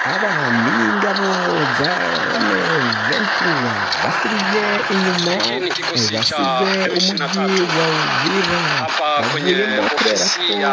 Aba ni ingabo za M23 basubiye inyuma, Hiki ni kikosi cha basize umujyi M23 wa Uvira, hapa kwenye bavuyemo kubera ofisi ko ya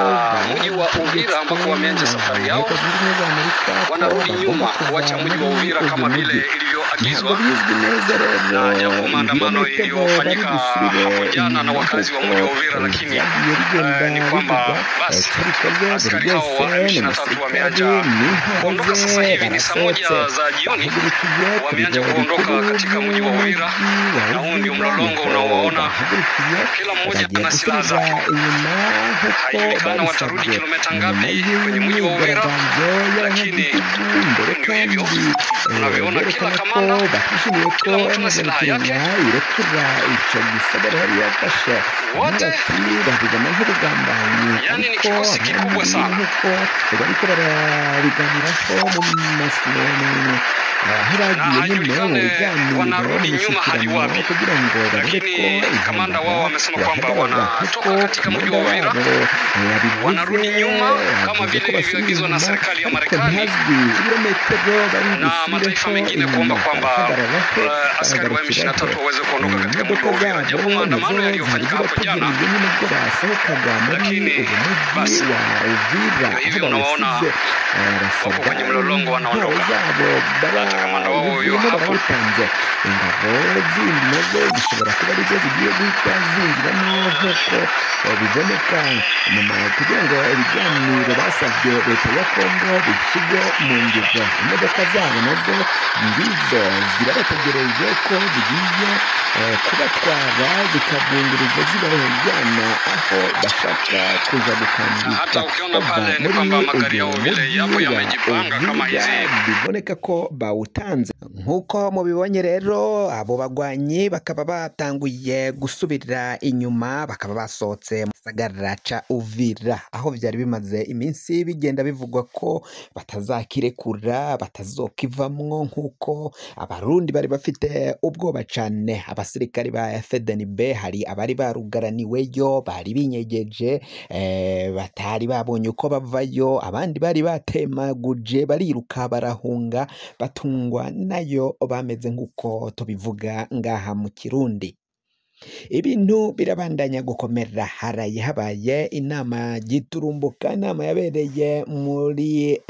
mji wa Uvira bategetswe ambako wameanza na safari yao, Leta Zunze Ubumwe za Amerika ko wanarudi bagomba nyuma kuva kuacha mji muri wa Uvira uyu kama mujyi. vile Ntabwo ilivyoagizwa, bizwi neza rero na japo maandamano ibirometero bari iliyofanyika busubire hapo jana na inyuma wakazi wa nk'uko mji wa Uvira, lakini byagiye bigenda ni kwamba bivugwa. basi Cyabikoze buri askari hao wa wese ni M23 umusirikari wameanza n'intwaro kuondoka. ze Sasa hivi ni saa moja barasohotse, za jioni, bahagurukiye ku wameanza biro kuondoka bikuru katika mji wa Uvira, by'umujyi wa na huu ndio Uvira mlolongo niho unaowaona, bahagurukiye, kila mmoja bagiye ana silaha gusubiza zake. inyuma nk'uko Haijulikana watarudi babisabwe. kilomita Nyuma ngapi kwenye mji wa Uvira, y'imyigaragambyo lakini y'abanyagihugu mbere ndio kandi hivyo unavyoona, kila berekana ko kamanda, batishimiye ko kila mtu na silaha M23 yake, irekura ico gisagara yari yafashe. Bamwe wote bati babibona nk'ubugambanyi, yani ni ariko kikosi kikubwa abandi sana. nk'uko bariko barabiganiraho mu masomero aho Na bagiye nyine mu haijulikane biganiro mu wanarudi nyuma hadi mishyikirano wapi, kugira ngo barebe ko lakini kamanda intambara wao wamesema kwamba yahagarara wanatoka nk'uko katika mji kamanda wa Uvira, wabo yabivuze, wanarudi nyuma kama yavuze vile ko basubira ilivyoagizwa na inyuma, serikali ya ariko Marekani ntihazwi ibirometero bari na mataifa busubireho mengine kuomba inyuma, kwamba barahagarara he, askari wa baragarukira M23 he? waweze kuondoka katika mji Imodoka wa Uvira, japo zabo maandamano nazo zari yaliyofanyika hapo jana, zibategereje nyine ubwo basohokaga muri lakini uyu mujyi basi wa Uvira ndio aho hivyo unawaona bawusize, wako basabwa kwenye mlolongo intwaro wanaondoka. zabo Hata kamanda wao huyo barabuvuyemo hapo. barawutanze. Ingabo zindi nazo zishobora kuba arizo zigiye guhita zinjiramo nk'uko biboneka nyuma kugira ngo ibiganiro basabye leta ya Kongo bishyirwe mu ngiro. Imodoka zabo nazo ngizo zirabategereje ko zigiye kubatwara zikabunguriza zibajyana aho bashaka kuja Na gukambika hata ukiona bava pale ni muri kwamba magari uyu yao vile yapo mujyi wa yamejipanga kama Uvira, hizi biboneka ko bawutanze. Nk'uko mubibonye rero, abo bagwanyi bakaba batanguye gusubira inyuma, bakaba basohotse mu gisagara ca Uvira, aho vyari bimaze iminsi bigenda bivugwa ko batazakirekura, batazokivamwo, nk'uko abarundi bari bafite ubwoba cane. Abasirikari ba FDNB hari abari barugaraniweyo, bari binyegeje, batari babonye uko bavayo, abandi bari batemaguje bariruka barahunga, batungwa nayo bameze nk'uko tubivuga ngaha mu Kirundi. Ibintu birabandanya gukomera. Haraye habaye inama giturumbuka, inama yabereye muri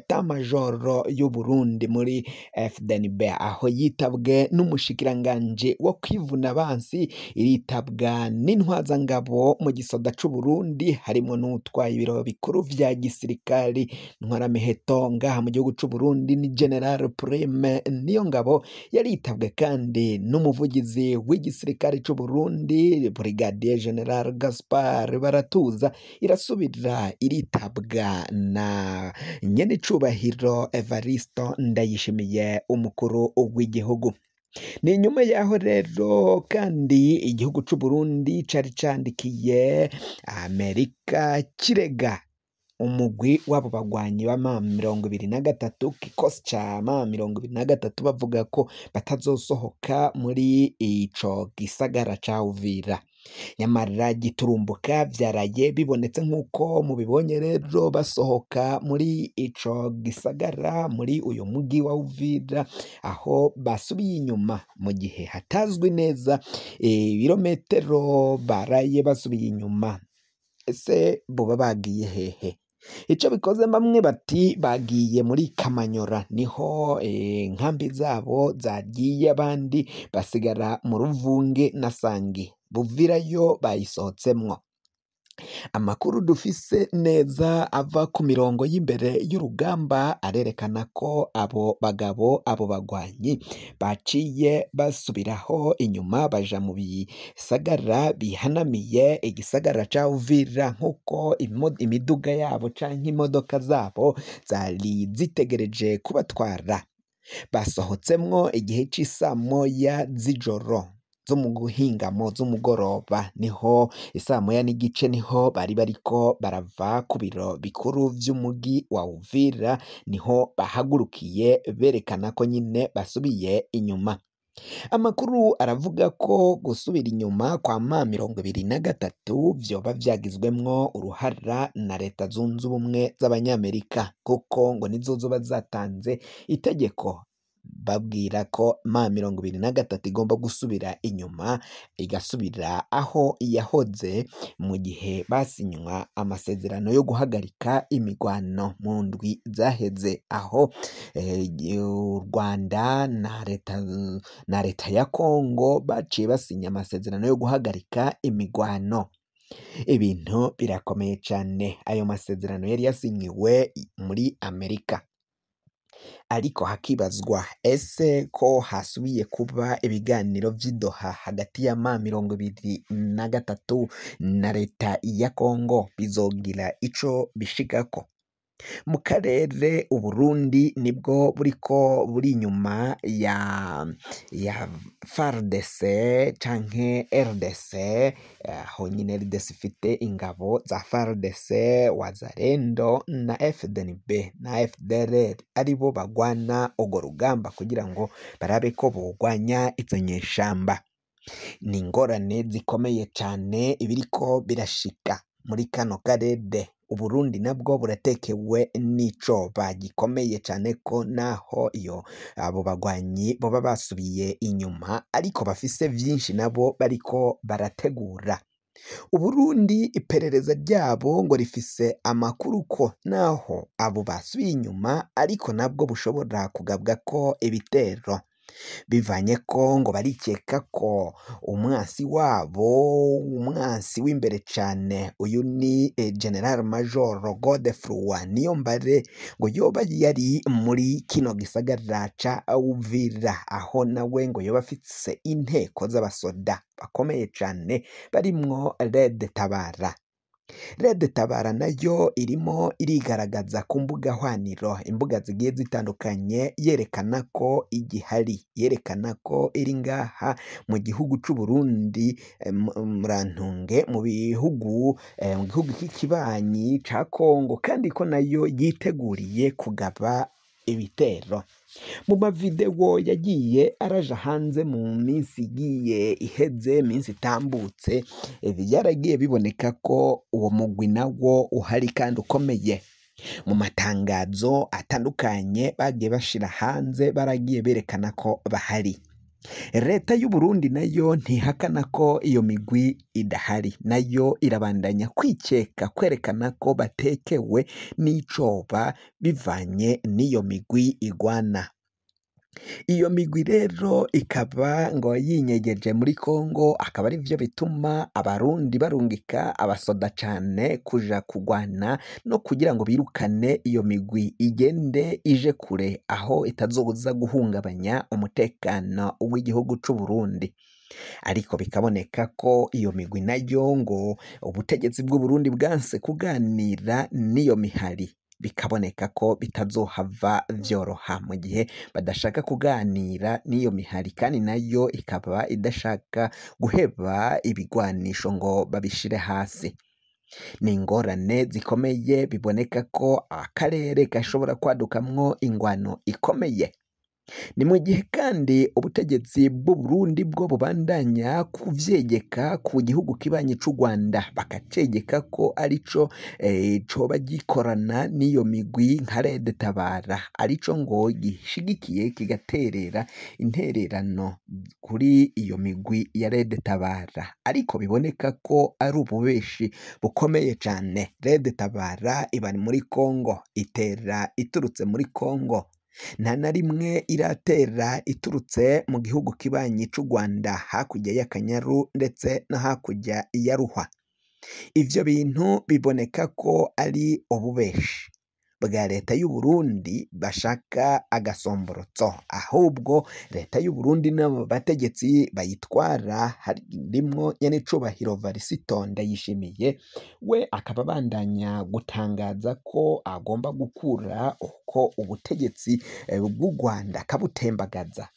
tamajoro y'u Burundi muri FDNB, aho yitabwe n'umushikiranganji wo kwivuna abansi, iritabwa n'intwazangabo mu gisoda c'u Burundi, harimo n'utwaye ibiro bikuru vya gisirikari ntwaramiheto ngaha mu gihugu c'u Burundi ni General Prime Niyongabo. Yaritabwe kandi n'umuvugizi w'igisirikare c'u Burundi Brigadier General Gaspard Baratuza, irasubira iritabwa na nyenicubahiro Evaristo Ndayishimiye umukuru w'igihugu. Ni nyuma yaho rero kandi igihugu c'u Burundi cari candikiye Amerika kirega umugwi w'abo bagwanyi ba M23, kikosi ca M23, bavuga ko batazosohoka muri ico gisagara ca Uvira. Nyamara giturumbuka vyaraye bibonetse nk'uko mubibonye rero, basohoka muri ico gisagara, muri uyu mugi wa Uvira, aho basubiye inyuma mu gihe hatazwi neza ibirometero baraye basubiye inyuma. Ese boba bagiye hehe? Ico bikoze bamwe bati bagiye muri Kamanyora, niho nkambi zabo zagiye, abandi basigara mu Ruvunge na Sange. Buvirayo bayisohotsemwo. Amakuru dufise neza ava ku mirongo y'imbere y'urugamba arerekana ko abo bagabo, abo bagwanyi baciye basubiraho inyuma baja mu bisagara bihanamiye igisagara ca Uvira, nk'uko imiduga yabo canke imodoka zabo zari zitegereje kubatwara. Basohotsemwo igihe c'isamoya z'ijoro zo mu guhingamo z'umugoroba, niho isamoya n'igice niho bari bariko barava ku biro bikuru vy'umugi wa Uvira, niho bahagurukiye berekana ko nyine basubiye inyuma. Amakuru aravuga ko gusubira inyuma kwa M23 vyoba vyagizwemwo uruhara na Leta Zunze Ubumwe z'Abanyamerika, kuko ngo nizo zoba zatanze itegeko babwira ko M23 igomba gusubira inyuma igasubira aho yahoze mu gihe basinywa amasezerano yo guhagarika imigwano mu ndwi zaheze, aho u Rwanda na leta ya Kongo baciye basinya amasezerano yo guhagarika imigwano. Ibintu birakomeye cane. Ayo masezerano yari yasinyiwe muri Amerika, ariko hakibazwa ese ko hasubiye kuba ibiganiro vy'i Doha hagati ya M23 na leta ya Kongo bizogira ico bishikako? Mu karere Uburundi nibwo buriko buri inyuma ya FARDC canke RDC, aho nyine RDC ifite ingabo za FARDC, Wazalendo na FDNB na FDLR aribo bagwana urwo rugamba kugira ngo barabe ko bogwanya izo nyeshamba. Ni ingorane zikomeye cane ibiriko birashika muri kano karere. Uburundi nabwo buratekewe n'icoba gikomeye cane ko naho iyo abo bagwanyi boba basubiye inyuma, ariko bafise vyinshi nabo bariko barategura. Uburundi iperereza ryabo ngo rifise amakuru ko naho abo basubiye inyuma ariko nabwo bushobora kugabwa ko ibitero, bivanye ko ngo barikeka ko umwansi wabo, umwansi w'imbere cane, uyu ni General Major Godefroid Niyombare, ngo yoba yari muri kino gisagara ca Uvira, aho nawe ngo yoba afise inteko z'abasoda bakomeye cane barimwo Red Tabara. Red Tabara nayo irimo irigaragaza ku mbuga hwaniro, imbuga zigiye zitandukanye, yerekana ko igihari, yerekana ko iri ngaha mu gihugu c'u Burundi, murantunge mu bihugu mu gihugu c'ikibanyi ca Kongo, kandi ko nayo yiteguriye kugaba ibitero. Mu mavideo yagiye araja hanze mu minsi igiye iheze, minsi itambutse, byaragiye biboneka ko uwo mugwi nawo uhari kandi ukomeye. Mu matangazo atandukanye bagiye bashira hanze baragiye berekana ko bahari. Leta y'u Burundi nayo ntihakana ko iyo migwi idahari, nayo irabandanya kwikeka kwerekana ko batekewe n'icoba bivanye n'iyo migwi igwana. Iyo migwi rero ikaba ngo yinyegeje muri Kongo, akaba ari vyo bituma abarundi barungika abasoda cane kuja kugwana no kugira ngo birukane iyo migwi igende ije kure aho itazoza guhungabanya umutekano w'igihugu c'u Burundi. Ariko bikaboneka ko iyo migwi nayo ngo ubutegetsi bw'u Burundi bwanse kuganira n'iyo mihari, bikaboneka ko bitazohava vyoroha mu gihe badashaka kuganira n'iyo mihari, kandi nayo ikaba idashaka guheba ibigwanisho ngo babishire hasi. Ni ingorane zikomeye, biboneka ko akarere gashobora kwadukamwo ingwano ikomeye. Ni mu gihe kandi ubutegetsi bw'u Burundi bwo bubandanya kuvyegeka ku gihugu kibanyi c'u Rwanda, bakacegeka ko arico coba gikorana n'iyo migwi nka Red Tabara, arico ngo gishigikiye kigaterera intererano kuri iyo migwi ya Red Tabara, ariko biboneka ko ari ububeshi bukomeye cane. Red Tabara iba muri Kongo, itera iturutse muri Kongo, nta na rimwe iratera iturutse mu gihugu kibanyi c'u Rwanda hakurya y'Akanyaru ndetse no hakurya ya Ruhwa. Ivyo bintu biboneka ko ari ububeshi bwa leta y'u Burundi bashaka agasomborotso, ahubwo leta y'u Burundi n'abo bategetsi bayitwara harimwo nyenecubahiro Varisito Ndayishimiye, we akaba abandanya gutangaza ko agomba gukura uko ubutegetsi bw'u Rwanda akabutembagaza.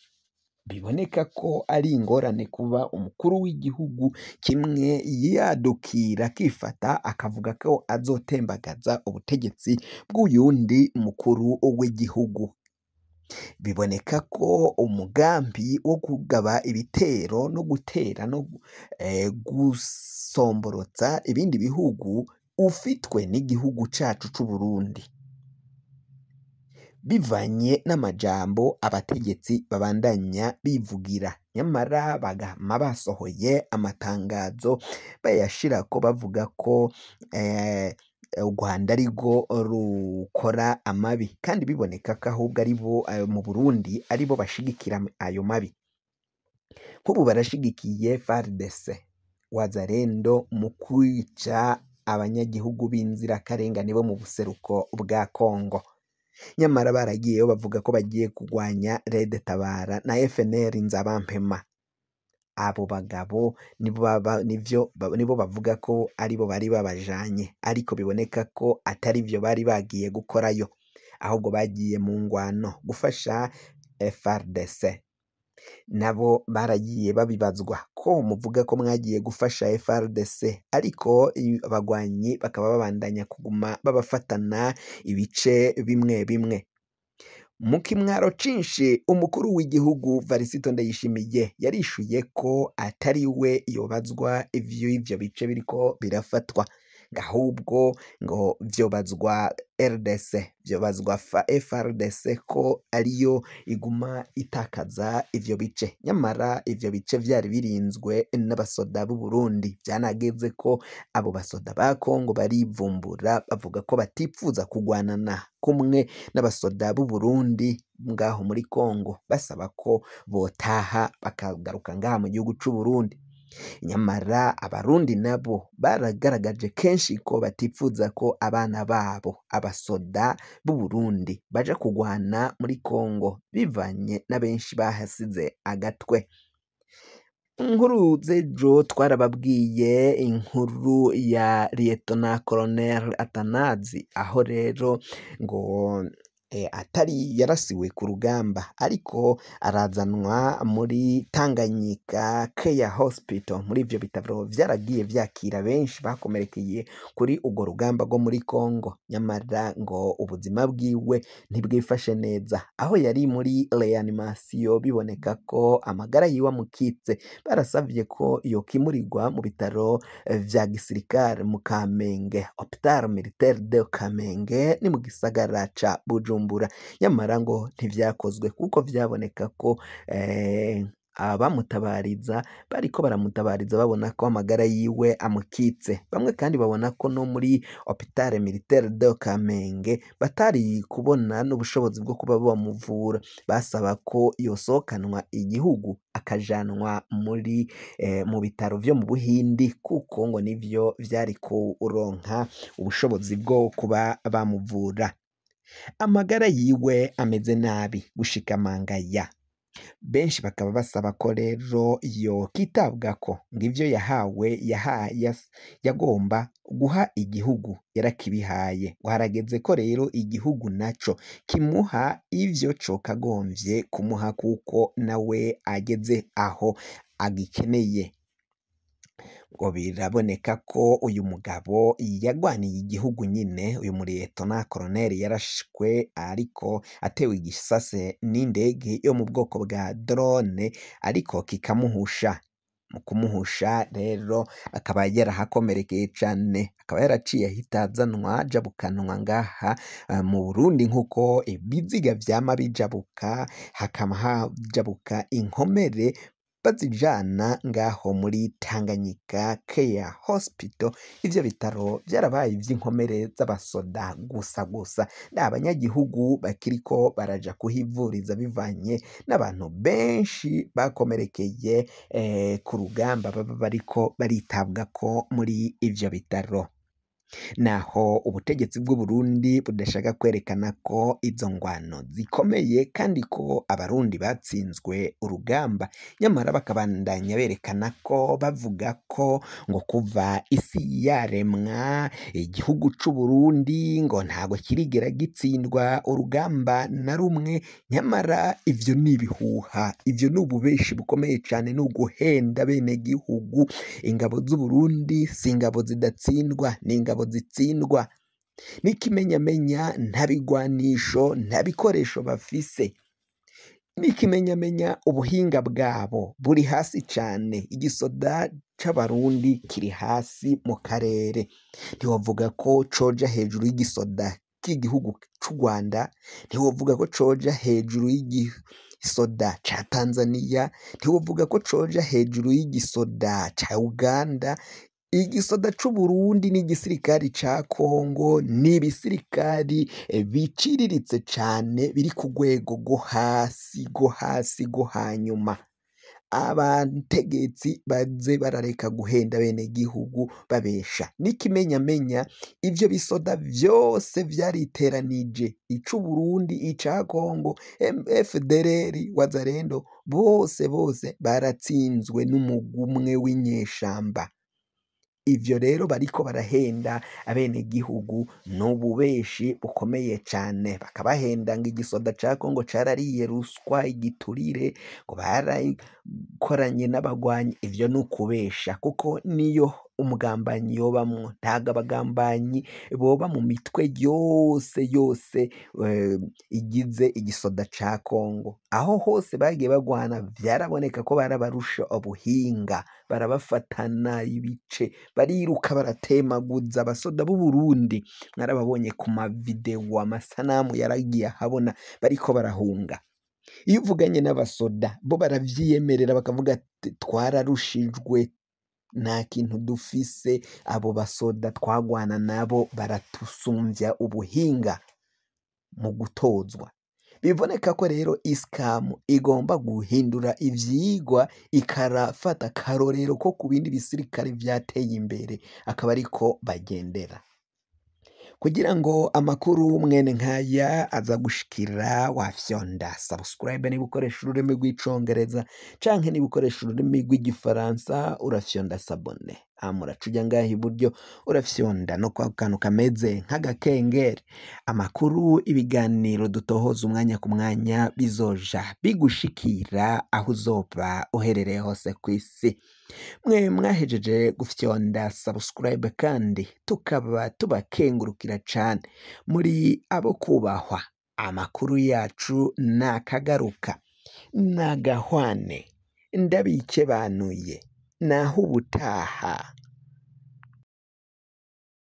Biboneka ko ari ingorane kuba umukuru w'igihugu kimwe yadukira akifata akavuga ko azotembagaza ubutegetsi bw'uyundi mukuru w'igihugu. Biboneka ko umugambi wo kugaba ibitero no gutera no gusomborotsa ibindi bihugu ufitwe n'igihugu cacu c'Uburundi, bivanye n'amajambo abategetsi babandanya bivugira, nyamara bagama basohoye amatangazo bayashirako bavuga ko u Rwanda arirwo rukora amabi, kandi biboneka ko ahubwo aribo mu Burundi aribo bashigikira ayo mabi. Nk'ubu barashigikiye FARDC, Wazalendo mu kwica abanyagihugu b'inzirakarengane bo mu buseruko bwa Kongo, nyamara baragiyeyo bavuga ko bagiye kurwanya Red Tabara na FNL Nzabampema. Abo bagabo nibo bavuga ko aribo bari babajanye, ariko biboneka ko atari vyo bari bagiye gukorayo, ahubwo bagiye mu ngwano gufasha FARDC. Nabo baragiye babibazwa ko muvuga ko mwagiye gufasha FARDC, ariko abagwanyi bakaba babandanya kuguma babafatana ibice bimwe bimwe. Mu kimwaro cinshi umukuru w'igihugu Varisito Ndayishimiye yarishuye ko atari we yobazwa ivy'ivyo bice biriko birafatwa, ahubwo ngo vyobazwa RDC, vyobazwa FARDC ko ariyo iguma itakaza ivyo bice, nyamara ivyo bice vyari birinzwe n'abasoda b'u Burundi. Vyanageze ko abo basoda ba Kongo barivumbura bavuga ko batipfuza kugwanana kumwe n'abasoda b'u Burundi ngaho muri Kongo, basaba ko botaha bakagaruka ngaha mu gihugu c'u Burundi. Nyamara abarundi nabo baragaragaje kenshi ko batipfuza ko abana babo abasoda b'u Burundi baja kugwana muri Kongo, bivanye na benshi bahasize agatwe. Inkuru z'ejo twarababwiye inkuru ya Lieutenant Colonel Atanazi, aho rero ngo atari yarasiwe ku rugamba, ariko arazanwa muri Tanganyika Care Hospital. Muri ivyo bitaro vyaragiye vyakira benshi bakomerekeye kuri urwo rugamba rwo muri Kongo, nyamara ngo ubuzima bwiwe ntibwifashe neza, aho yari muri reanimation biboneka ko amagara yiwe amukitse. Barasavye ko yokimurirwa mu bitaro vya gisirikare mu Kamenge, Hopital Militaire de Kamenge, ni mu gisagara ca Bujumbura, nyamara ngo ntivyakozwe kuko vyaboneka ko abamutabariza bariko baramutabariza babona ko amagara yiwe amukitse. Bamwe kandi babona ko no muri Hopital Militaire de Kamenge batari kubona n'ubushobozi bwo kuba bamuvura, basaba ko yosohokanwa igihugu akajanwa muri mu bitaro vyo mu Buhindi, kuko ngo nivyo vyari kuronka ubushobozi bwo kuba bamuvura. Amagara yiwe ameze nabi gushika mangaya, benshi bakaba basaba ko rero yokitabwako, ngo ivyo yahawe yagomba guha igihugu yarakibihaye, ngo harageze ko rero igihugu naco kimuha ivyo cokagomvye kumuha, kuko nawe ageze aho agikeneye. Ngo biraboneka ko uyu mugabo yagwaniye igihugu nyine, uyu Lieutenant Colonel yarashwe ariko atewe igisase n'indege yo mu bwoko bwa drone, ariko kikamuhusha. Mu kumuhusha rero akaba yarahakomerekeye cane, akaba yaraciye ahita azanwa ajabukanwa ngaha mu Burundi, nk'uko ibiziga vyama bijabuka, hakama hajabuka inkomere bazijana ngaho muri Tanganyika Care Hospital. Ivyo bitaro vyarabaye ivy'inkomere z'abasoda gusa gusa, n'abanyagihugu bakiriko baraja kuhivuriza bivanye n'abantu benshi bakomerekeye ku rugamba baba bariko baritabwako muri ivyo bitaro. Naho ubutegetsi bw'u Burundi budashaka kwerekana ko izo ngwano zikomeye kandi ko abarundi batsinzwe urugamba, nyamara bakabandanya berekana ko bavuga ko ngo kuva isi yaremwa igihugu c'u Burundi ngo ntago kirigera gitsindwa urugamba na rumwe, nyamara ivyo ni ibihuha, ivyo ni ububeshi bukomeye cane, ni uguhenda bene gihugu. Ingabo z'u Burundi si ingabo zidatsindwa, ni ingabo zitsindwa, n'ikimenyamenya nta bigwanisho nta bikoresho bafise. N'ikimenyamenya ubuhinga bwabo buri hasi cane, igisoda c'Abarundi kiri hasi mu karere, ntiwovuga ko coja hejuru y'igisoda c'igihugu c'u Rwanda, ntiwovuga ko coja hejuru y'igisoda ca Tanzania, ntiwovuga ko coja hejuru y'igisoda ca Uganda. Igisoda c'Uburundi n'igisirikari ca Kongo ni ibisirikari biciriritse cane, biri ku rwego rwo hasi rwo hasi rwo hanyuma. Abategetsi baze barareka guhenda abenegihugu babesha. N'ikimenyamenya ivyo bisoda vyose vyariteranije, ic'Uburundi, ica Kongo, FDLR, Wazalendo, bose bose baratsinzwe n'umugwi umwe w'inyeshamba. Ivyo rero bariko barahenda abenegihugu n'ububeshi bukomeye cane, bakabahenda ngo igisoda ca Kongo carariye ruswa, igiturire, ngo barakoranye n'abagwanyi. Ivyo ni ukubesha, kuko niyo umugambanyi yobamwo, ntabwo abagambanyi boba mu mitwe yose yose igize igisoda ca Kongo. Aho hose bagiye bagwana vyaraboneka ko barabarusha ubuhinga, barabafatana ibice, bariruka baratemaguza abasoda b'Uburundi. Mwarababonye ku mavidewo, amasanamu yaragiye ahabona bariko barahunga. Iyo uvuganye n'abasoda bo baravyiyemerera, bakavuga ati twararushijwe, nta kintu dufise, abo basoda twagwana nabo baratusumvya ubuhinga mu gutozwa. Biboneka ko rero ISCAM igomba guhindura ivyigwa, ikarafata akarorero ko ku bindi bisirikare vyateye imbere, akaba ariko bagendera. Kugira ngo amakuru mwene nkaya aza gushikira, wafyonda subscribe niba ukoresha ururimi rw'icongereza, canke niba ukoresha ururimi rw'igifaransa urafyonda s'abonner. Hama uraca uja ngaha iburyo urafyonda no kwa kantu kameze nk'agakengeri. Amakuru, ibiganiro dutohoza umwanya ku mwanya bizoja bigushikira aho uzoba uherereye hose kw'isi. Mwe mwahejeje gufyonda subscribe kandi tukaba tubakengurukira cane, muri abo kubahwa. Amakuru yacu nakagaruka, nagahwane, ndabikebanuye, naho ubutaha.